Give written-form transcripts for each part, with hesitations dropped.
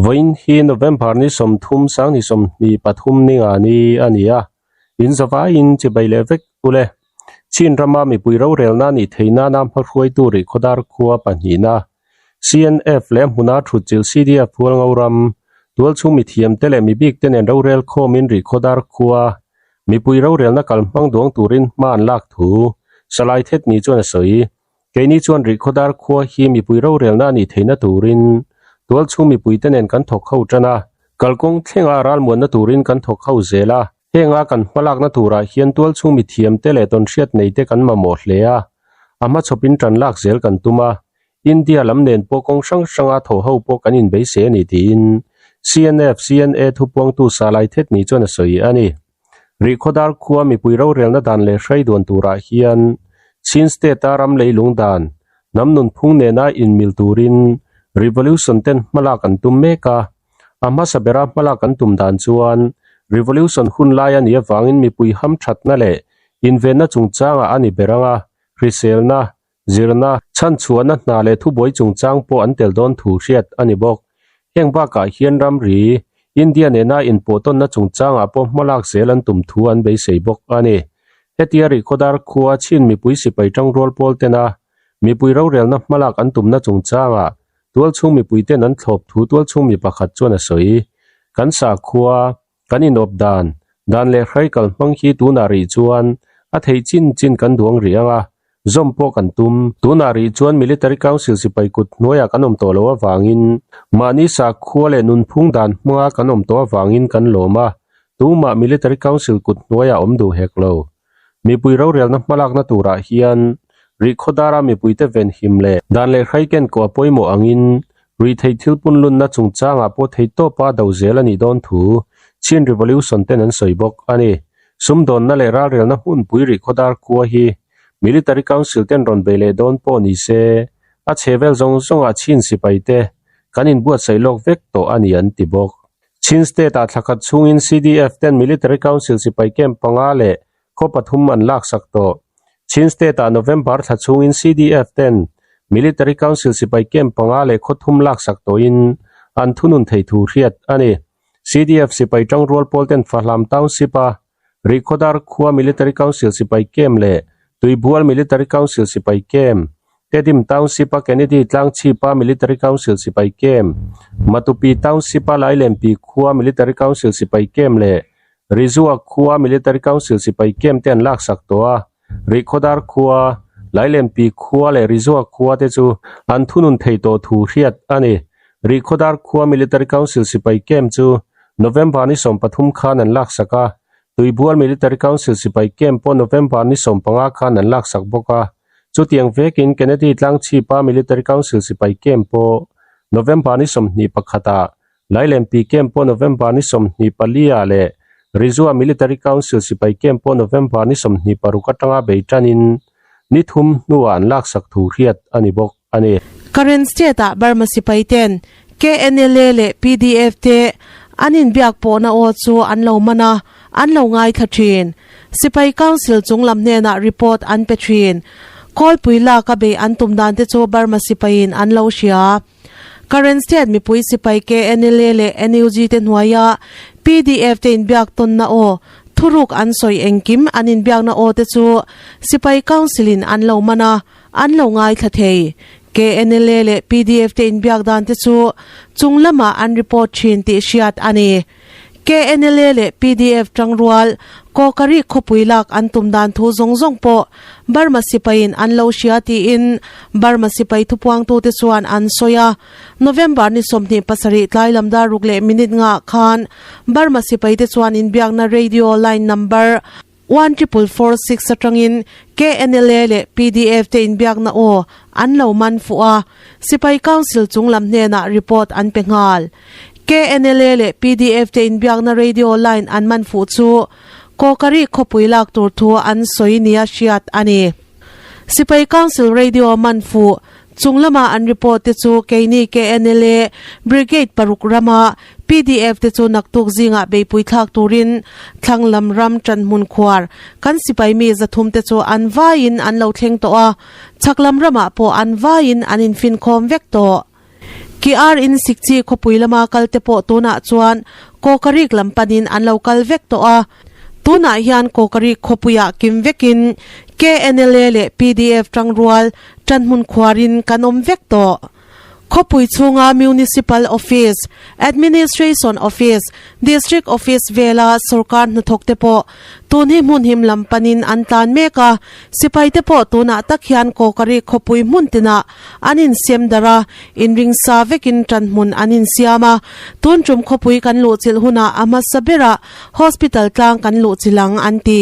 Vawiin hi November ni 30 2023 ni nga ni a ni a, in zavaiin chibai leh vek ule. Chin rama mipui rorelna nih theih nana hmahruaitu rihkhawdar khua pahnihna CNF leh hmuna thutchilh CDF Hualngo ram tualchhung mithiamte leh mibikte nen rorel khawmin rihkhawdar khua Mipui rorelna kal hmang duang turin hma an lak thu Salai Thetni chuan a sawi. Keini chuan Rihkhawdar khua hi mipui rorelna a nih theihna turin tualchhung mipuite nen kan thawk ho tan a, kalkawng thlenga ralmuanna turin kan thawk ho zel a. Henga kan hmalakna turah hian tualchhung mithiamte leh tawnhriat neite kan mamawh hle a, a hmachhawpin tan lak zel kan tum a. India lam nen pawh kawng hrang hranga thawh ho pawh kan inbeisei a ni tiin CNF, CNA thupuangtu Salai Thetni chuan a sawi a ni. Rihkhawdar khua mipui rorelna dan leh hrai duan turah hian Chin State-a ram leilung dan, hnam nunphung nena inmil turin Revolution ten hmalak an tum mek a. A hmasa bera hmalak an tum dan chuan Revolution hun lai a nih avangin mipui hamthatna leh invenna chungchangah a ni ber ang a, hriselna, Zirna, chhanchhuahna hna leh thubuai chungchang pawh an tel dawn thu hriat a ni bawk. Heng bakah hian ramri, India nena inpawhtawnna chungchangah pawh hmalak zel an tum thu an beisei bawk a ni. Hetia Rihkhawdar khua Chin mipui sipai tangrual pawl tena mipui rorelna hmalak an tumna chungchangah tualchhung mipuiten an thlawp thu tualchhung mi pakhat chuan a sawi. Kan sakhua, Kan inawp dan, dan leh hrai kal hmang hi tunah rih chuan a theih chin chin kan duang rih ang a, zawm pawh kan tum. Tunah rih chuan Military Council sipai kut hnuaiah kan awm tawh loh avangin mahni sakhua leh nunphung dan hmanga kan awm tawh avangin kan lawm a, tumah Military Council kut hnuaiah awm duh hek lo. Mipui rorelna hmalakna turah hian Rihkhawdara mipuite venhim leh dan leh hrai ken kawh a pawimawh angin ruihtheih thil punlunna chungchangah pawh theihtawpa do zel a nih dawn thu Chin Revolution ten an sawi bawk a ni. Sumdawnna leh ralrelna hmunpui Rihkhawdar khua hi Military Council ten rawn bei leh dawn pawh ni se a chhe vel zawng zawngah Chin sipaite kan inbuatsaih lawk vek tawh a ni an ti bawk. Chin State-ah thla khat chhungin CDF ten Military Council sipai camp panga leh khaw pathum an laksak tawh. Chin State-ah November thla chhungin CDF ten Military Council sipai camp panga leh khaw thum laksak tawhin an thunun thei thu hriat a ni. CDF sipai tangrual pawl ten Fahlam Township-a Rihkhawdar khua Military Council sipai camp leh Tuibual Military Council sipai camp Tedim Township-a Kennedy Tlangchhipa Military Council sipai camp, Matupi Township-a Lailenpi khua Military Council sipai camp leh Rizua khua Military Council sipai camp te an laksak tawh a. Rihkhawdar khua, Lailenpi khua leh Rizua khua te chu an thunun thei tawh thu hriat a ni. Rihkhawdar khua Military Council sipai camp chu November ni 13 khan an laksak a, Tuibual Military Council sipai camp pawh November ni 15 khan an laksak bawk a. Chutiang vekin Kennedy Tlangchhipa Military Council sipai camp pawh November ni 21 ah, Lailenpi camp pawh November ni 24 ah leh Rizua Military Council sipai camp pawh November ni 26 atanga bei tanin ni thum hnuah an laksak thu hriat a ni bawk a ni. Karen State-ah Burma sipai ten KNLA leh PDF te an inbiak pawhna aw chu an lo man a, an lo ngaithla thin. Sipai Council chung lam hnenah report an pe thin. Kawlpui lak a bei an tum dan te chu Burma sipaiin an lo hria. Karen State mipui sipai KNLA leh NUG te hnuaia PDF te inbiak tawnna aw thuruk an sawi engkim an inbiakna aw te chu Sipai Council in an lo man a, an lo ngaithla thei. KNLA leh PDF te inbiak dan te chu chung lamah an report thin tih hriat a ni. KNLA leh PDF tangrual Kawkari khawpui lak an tum dan thu zawng zawng pawh Burma sipaiin an lo hria tiin Burma sipai thupuangtute chuan an sawi a. November ni 27 tlai lam dar ruk leh minute ngah khan Burma sipaite chuan inbiakna radio line number 14446 atangin KNLA leh PDF te inbiakna aw an lo man fuh a, Sipai Council chung lam hnenah report an pe nghal. KNLA leh PDF te inbiakna radio line an man fuh chu Kawkari khawpui lak tur thu an sawi nia hriat a ni. Sipai Council radio man fuh chung lama an report te chu keini KNLA Brigade paruk rama. Pdf te chu naktuk zingah beipui thlak turin thlang lam ram ṭanhmun khuar kan sipai mi 300 te chu an vaiin an lo thleng tawh a, chhak lam ramah pawh an vaiin an infinkhawm vek tawh. Ki ar in Sikchi khawpui lama kal te pawh tunah chuan Kawkarik lam panin an lo kal vek tawh a, tunah hian Kawkarik khawpuiah kim vekin KNLA leh pdf tangrual ṭanhmun khuarin kan awm vek tawh. Khawpui chhunga Municipal Office, Administration Office, District Office vela sorkar hnathawk te pawh tun hi hmun him lam panin an tlan mek a, sipai te pawh tunah tak hian Kawkari khawpui hmun tinah an insiam darh a, inring sa vekin tan hmun an insiam a, tun tum khawpui kan luhchilh hunah a hmasa berah Hospital tlang kan luhchilh ang an ti.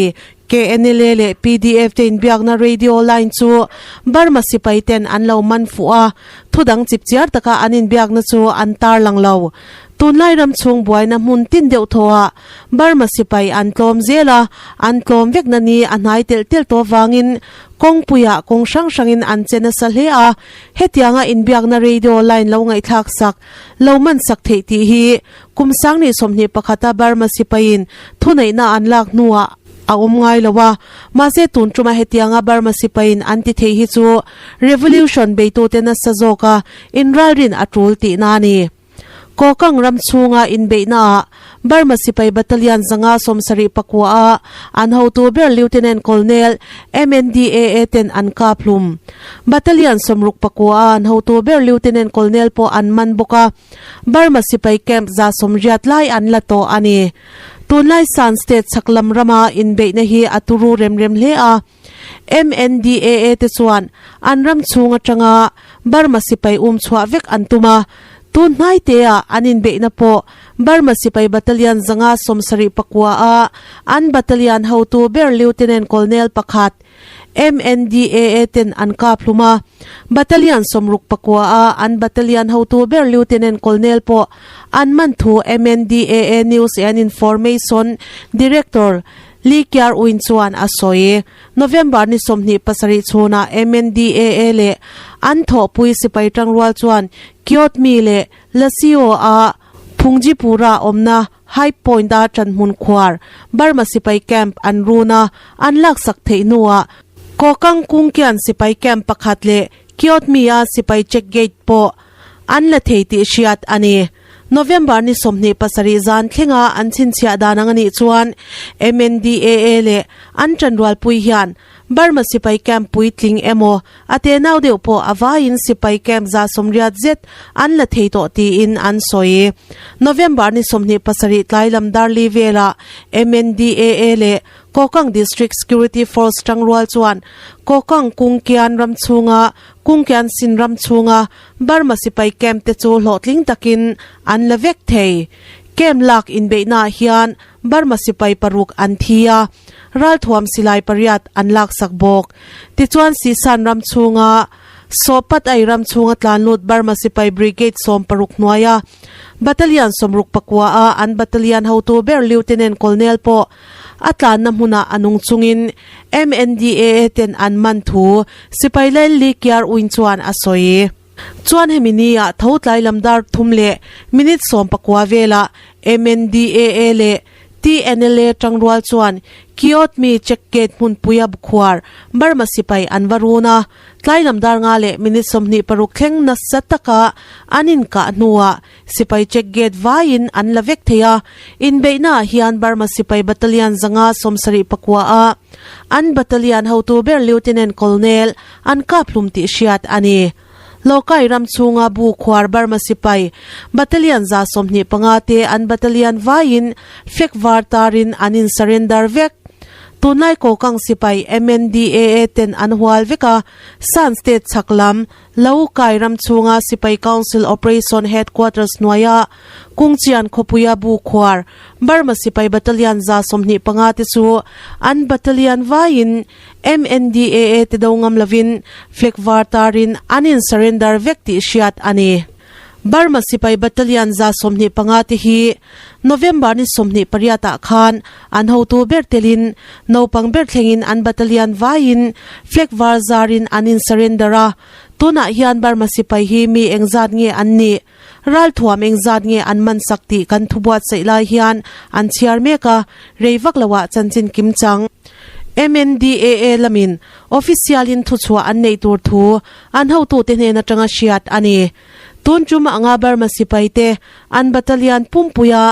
KNLA leh pdf te inbiakna radio line chu Burma sipai ten an lo man fuh a, thu dang chip chiar taka an inbiakna chu an tarlang lo. Tunlai ram chhung buaina hmun tin deuh thaw ah Burma sipai an tlawm zel a, an tlawm vekna ni a hnai telh telh tawh vangin kawngpuiah kawng hrang hrangin an che nasa hle a, hetianga inbiakna radio line lo ngaihthlak sak lo man sak theih tih hi Kum 2021 a Burma sipaiin thuneihna an lak hnuah a awm ngai lo a, mahse tun tuma hetianga Burma sipaiin an ti thei hi chu revolution beitute nasa zawka inralrin a tul tihna a ni. Kokang ram chhunga inbeihnaah Burma sipai battalion 574 a an hotu ber Lieutenant Colonel MNDAA ten an kap hlum. Battalion 64 a an hotu ber Lieutenant Colonel pawh an man bawk a. Burma sipai camp 180 lai an la tawh a ni. Tunlai Shan State chhak lam rama inbeihna hi a turu rem rem hle a. MNDAA te chuan an ram chhung atanga Burma sipai um chhuah vek an tum a. Tun hnai te ah an inbeihna pawh Burma sipai battalion 574 a an battalion hotu ber Lieutenant Colonel pakhat MNDAA ten an kap hlum a, Battalion 64 a an battalion hotu ber Lieutenant Colonel pawh an man thu MNDAA News and Information Director Lee Kyar Win chuan a sawi. November ni 27 chhunah MNDAA leh an thawhpui sipai tangrual chuan Kyotmi leh Lasio a Phungjipura awmna High Point a ṭanhmun khuar Burma sipai camp an run a, an laksak theih hnuah Kokang Kungkian sipai camp pakhat leh Kyotmi-a sipai check gate pawh an la thei tih hriat a ni. November ni 27 zan thlenga an chhinchhiah dan ang a nih chuan MNDAA leh an ṭanrualpui hian Burma sipai camp puitling emaw a tenau deuh pawh a vaiin sipai camp 180 zet an la thei tawh tiin an sawi. November ni 27 tlai lam Darli velah MNDAA leh Kokang District Security Force tangrual chuan Kokang Kungkian ram chhunga Kungkian Sin ram chhunga Burma sipai camp te chu hlawhtling takin an la vek thei. Camp lak inbeihnaah hian Burma sipai paruk an thi a, ralthuam silai pariat an laksak bawk. Tichuan Sisan ram chhunga Sawhpat ai ram chhunga tlanlut Burma sipai Brigade 60 hnuaia Battalion 64 a an battalion hotu ber Lieutenant Colonel pawh a tlanna hmunah a nung chungin MNDAA ten an man thu sipai Lal Lee Kyar Win chuan a sawi. Chuan hemi ni ah tho tlai lam dar thum leh minute 19 velah MNDAA leh TNLA tangrual chuan Kyotmi check gate hmunpuia bukhuar Burma sipai an va run a, tlai lam dar nga leh minute 26 thleng nasa taka an inkah hnuah sipai check gate vaiin an la vek thei a, inbeihna ah hian Burma sipai battalion 574 a an battalion hotu ber Lieutenant Colonel an kap hlum tih hriat a ni. Lokai ram chhunga bu khuar Burma sipai battalion 25 te an battalion vaiin flag var tarin an in surrender vek. Tunlai Kokang sipai MNDAA ten an hual vek a, Shan State chhak lam Lokai ram chhunga sipai Council Operation Headquarters hnuaia Kungchian khawpuia bu khuar Burma sipai battalion 25 te chu an battalion vaiin MNDAA te do ngam lovin flag var tarin an in surrender vek tih hriat a ni. Burma sipai battalion 25 te hi November ni 28 ah khan an hotu ber telin naupang ber thlengin an battalion vaiin flag var zarin an in surrender a, tunah hian Burma sipai hi mi engzat nge an nih? Ralthuam engzat nge an man sak tih kan thu buatsaih lai hian an chhiar mek a, rei vak loah chanchin kim chang. MNDAA lamin official-in thuchhuah an neih tur thu an hotute hnen atanga hriat a ni. Tun tum anga Burma sipai te an battalion pumpuia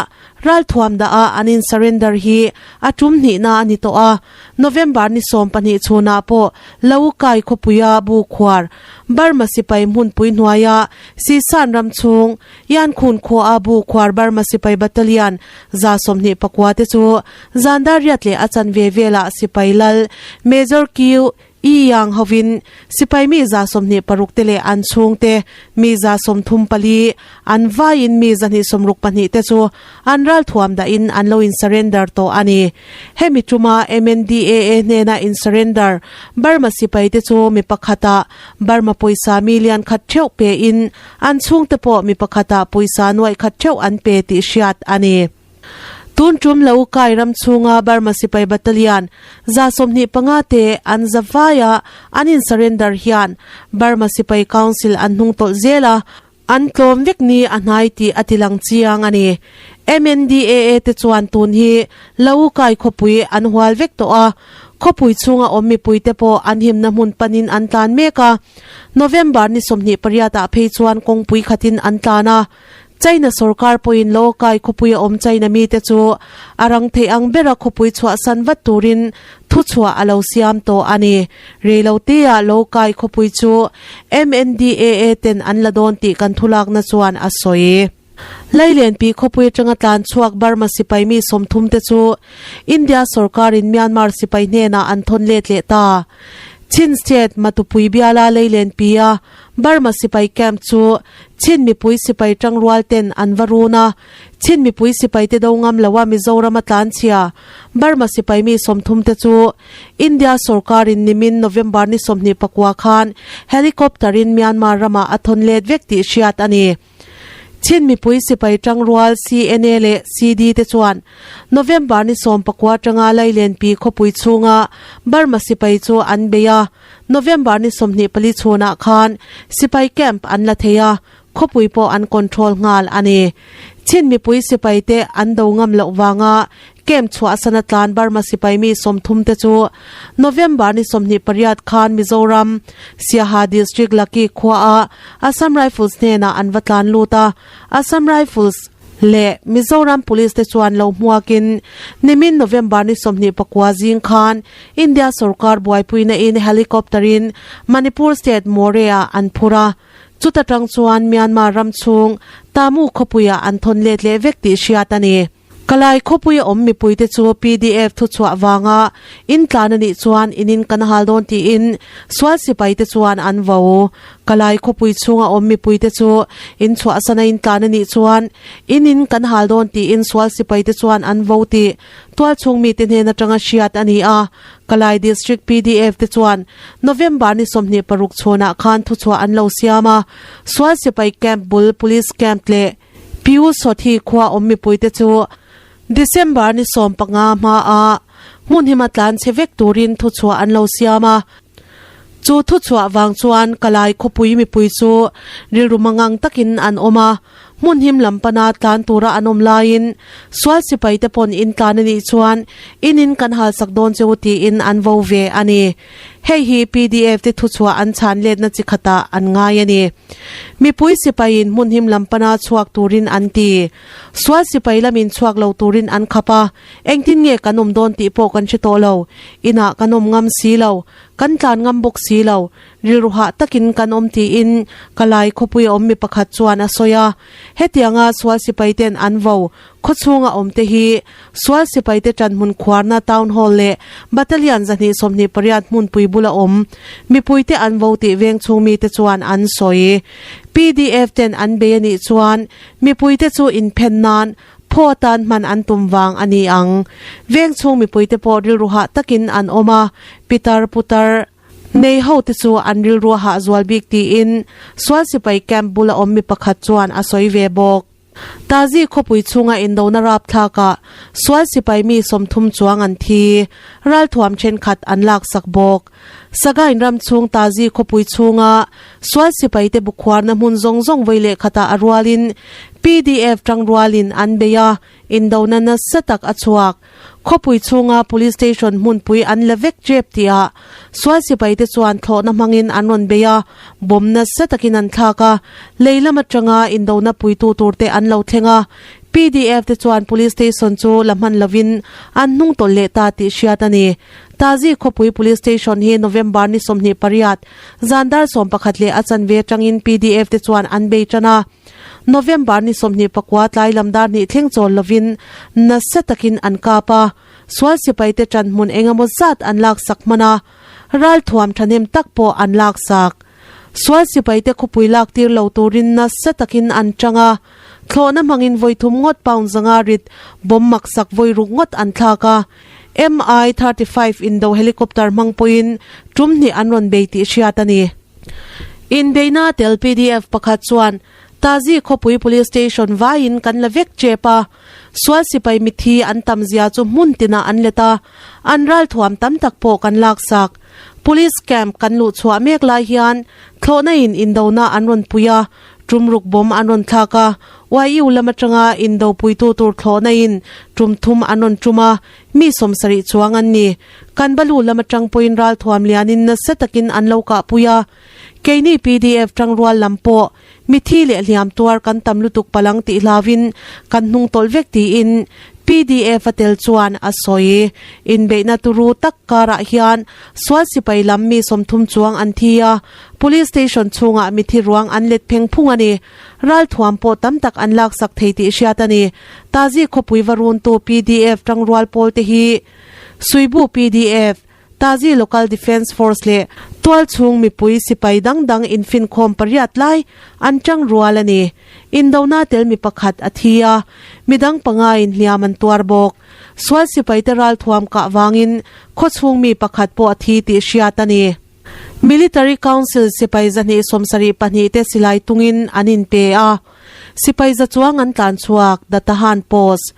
ralthuam dah a an in surrender hi a tum hnihna a ni tawh a, November ni 12 chhunah pawh Laukai khawpuia bu khuar Burma sipai hmunpui hnuaia Sisan ram chhung Yankhun khua a bu khuar Burma sipai battalion 129 te chu zandar riat leh a chanve velah sipai lal Major Kyu I Yang hovin sipai mi 26 te leh an chhungte mi 34, an vaiin mi 162 te chu an ralthuam dahin an lo in surrender tawh a ni. Hemi tuma MNDAA hnena in surrender Burma sipai te chu mi pakhata Burma pawisa million khat theuh pein an chhungte pawh mi pakhata pawisa nuaih khat theuh an pe tih hriat a ni. Tun tum lo kai ram chhunga Burma sipai battalion 25 te an zavaia an in surrender hian Burma sipai council an hnung tawlh zel a, an tlawm vek ni a hnai tih a tilang chiang a ni. MNDAA te chuan tun hi lo kai khawpui an hual vek tawh a, khawpui chhunga awm mipui te pawh an himna hmun panin an tlan mek a. November ni 28 ah phei chuan kawngpui khatin an tlan a. China sorkar pawhin lo kai khawpui a awm China mite chu a rang theih ang bera khawpui chhuahsan vat turin thuchhuah a lo siam tawh a ni. Reiloteah lo kai khawpui chu MNDAA ten an la dawn tih kan thulakna chuan a sawi. Lailenpi khawpui atanga tlan chhuak Burma sipai mi 30 te chu India sorkarin Myanmar sipai hnenah an thawn let leh ta. Chin State Matupui biala Leilenpi a Burma sipai camp chu Chin mipui sipai tangrual ten an va run a, Chin mipui sipai te do ngam lo a Mizoram a tlan chhia. Burma sipai mi 30 te chu India sorkar in nimin November ni 29 khan helicopter in Myanmar ramah a thawn let vek tih hriat a ni. Chin mipui sipai tangrual CNA leh CD te chuan November ni 19 tanga Lailenpi khawpui chhunga Burma sipai chu an bei a, November ni 24 chhunah khan sipai camp an la thei a, khawpui pawh an control nghal a ni. Chin mipui sipai te an do ngam loh vanga camp chhuahsan a tlan Burma sipai mi 30 te chu November ni 28 khan Mizoram Siaha District Laki khua a Assam Rifles hnenah an va tlan lut a, Assam Rifles leh Mizoram Police te chuan lo hmuakin nimin November ni 29 zing khan India sorkar buaipuina in helicopter in Manipur State Moreh ah an phur a, chuta tang chuan Myanmar ram chhung Tamu khawpuiah an thawn let leh vek tih hriat a ni. Kalai khawpui a awm mipuite chu PDF thuchhuah vanga in tlan a nih chuan in in kan hal dawn tiin sual sipaite chuan an vo. Kalai khawpui chhunga awm mipuite chu in chhuahsan a in tlan a nih chuan in in kan hal dawn tiin sual sipaite chuan an vo tih tualchhung mite hnen atanga hriat a ni a. Kalai District PDF te chuan November ni 26 chhunah khan thuchhuah an lo siam a, sual sipai camp bul police camp leh Piu Sawthi khua awm mipuite chu December ni 15 hmaa hmun hima tlan chhe vek turin thuchhuah an lo siam a. Chu thuchhuah vang chuan Kalai khawpui mipui chu rilru mangang takin an awm a, hmun him lam pana tlan tura an awm laiin sual sipaite pawn in tlan a nih chuan in in kan halsak dawn cheu tiin an vo ve a ni. Hei hi PDF te thuchhuah an chhan letna chi khatah an ngai a ni. Mipui sipaiin hmun him lam pana chhuak turin an ti. Sual sipai lamin chhuak lo turin an khap a, engtin nge kan awm dawn tih pawh kan hre tawh lo. Inah kan awm ngam si lo, kan tlan ngam bawk si lo, rilru hah takin kan awm tiin Kalai khawpui a awm mi pakhat chuan a sawi a. Hetianga sual sipai ten an vo khawchhunga awm te hi sual sipai te tan hmun khuarna Town Hall leh Battalion 128 hmunpui bula awm mipui te an vo tih veng chhung mi te chuan an sawi. PDF ten an bei a nih chuan mipui te chu inphen nan phaw tan hman an tum vang a ni ang. Veng chhung mipui te pawh rilru hah takin an awm a, pitar putar nei ho te chu an rilru hah zual bik tiin sual sipai camp bula awm mi pakhat chuan a sawi ve bawk. Tazi khawpui chhunga indona rapthlakah sual sipai mi 30 chuang an thi, ralthuam thenkhat an laksak bawk. Sagain ram chhung Tazi khawpui chhunga sual sipaite bukhuarna hmun zawng zawng vawi leh khatah a rualin pdf tangrualin an bei a, indona nasa tak a chhuak. Khawpui chhunga Police Station hmunpui an la vek tep tihah sual sipaite chuan thlawhna hmangin an rawn bei a, bomb nasa takin an thlak a, lei lam atanga indona puitu turte an lo thleng a, pdf te chuan Police Station chu la hman lovin an hnung tawlh leh ta tih hriat a ni. Tazi khawpui Police Station hi November ni 28 zan dar 11 leh a chanve atangin pdf te chuan an bei tan a. November ni 29 tlai lam dar hnih thleng chawl lovin nasa takin an kap a, sual sipaite ṭan hmun engemaw zat an laksak hman a, ralthuam ṭhahnem tak pawh an laksak. Sual sipaite khawpui lak tir lo turin nasa takin an ṭang a, thlawhna hmangin vawi thum ngawt pound zanga rit bomb maksak vawi ruk ngawt an thlak a, Mi 35 indo helicopter hmang pawhin ṭum hnih an rawn bei tih hriat a ni. Inbeihna tel pdf pakhat chuan Tazi khawpui Police Station vaiin kan la vek tep a, sual sipai mithi an tam zia chu hmun tinah an let a, an ralthuam tam tak pawh kan laksak. Police camp kan luh chhuah mek lai hian thlawhna in indona an rawn pui a, tum ruk bomb an rawn thlak a, YU lam atanga indo puitu tur thlawhna in tum thum an rawn tum a, mi 70 chuang an ni. Kan balu lam atang pawhin ralthuam lianin nasa takin an lo kahpui a. Keini pdf tangrual lam pawh mithi leh hliam tuar kan tam lutuk palang tih hlauin kan hnung tawlh vek tiin pdf a tel chuan a sawi. Inbeihna turu tak karah hian sual sipai lam mi 30 chuang an thi a, Police station chhungah mithi ruang an let pheng phung a ni. Ralthuam pawh tam tak an laksak thei tih hriat a ni. Tazi khawpui va runtu pdf tangrual pawl te hi Suibu pdf, Tazi Local Defence Force leh tualchhung mipui sipai dang dang infinkhawm pariat lai an tang rual a ni. Indona tel mi pakhat a thi a, midang panga in hliam an tuar bawk. Sual sipaite ralthuam kah vangin khawchhung mi pakhat pawh a thi tih hriat a ni. Military Council sipai 272 te silai tungin an inpe a, sipai za chuang an tlan chhuak, The Tahan Post.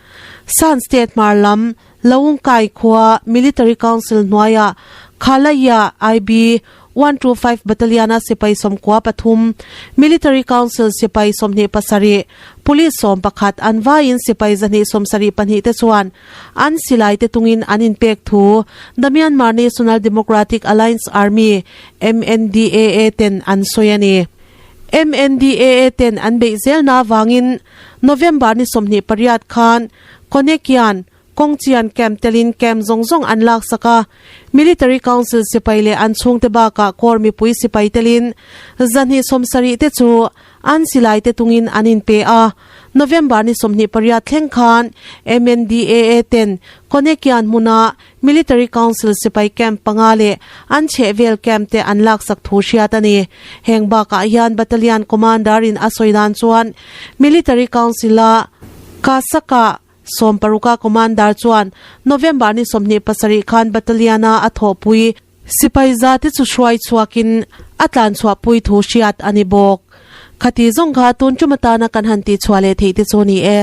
Shan State hmar lam Laungkai khua Military Council hnuaiah Khalaya IB 125 Battalion-a sipai 93, Military Council sipai 27, Police 11 an vaiin sipai 272 te chuan an silai te tungin an inpek thu The Myanmar National Democratic Alliance Army, MNDAA, ten an sawi a ni. MNDAA ten an beih zelna avangin November ni 28 khan Konekian, Kawngchian camp telin camp zawng zawng an laksak a, Military Council sipai leh an chhungte bakah Corps mipui sipai telin 270 te chu an silai te tungin an inpe a. November ni 28 thleng khan MNDAA ten Konekian hmuna Military Council sipai camp panga leh an chhehvel camp te an laksak thu hriat a ni. Heng bakah hian Battalion Commander in a sawi dan chuan Military Council-a Kasaka 60-a Commander chuan November ni 27 khan Battalion-a a thawhpui sipai za te chu hruai chhuakin a tlan chhuahpui thu hriat a ni bawk. Khati zawng kha tun tum atana kan han tihchhuah leh theih te chu a ni e.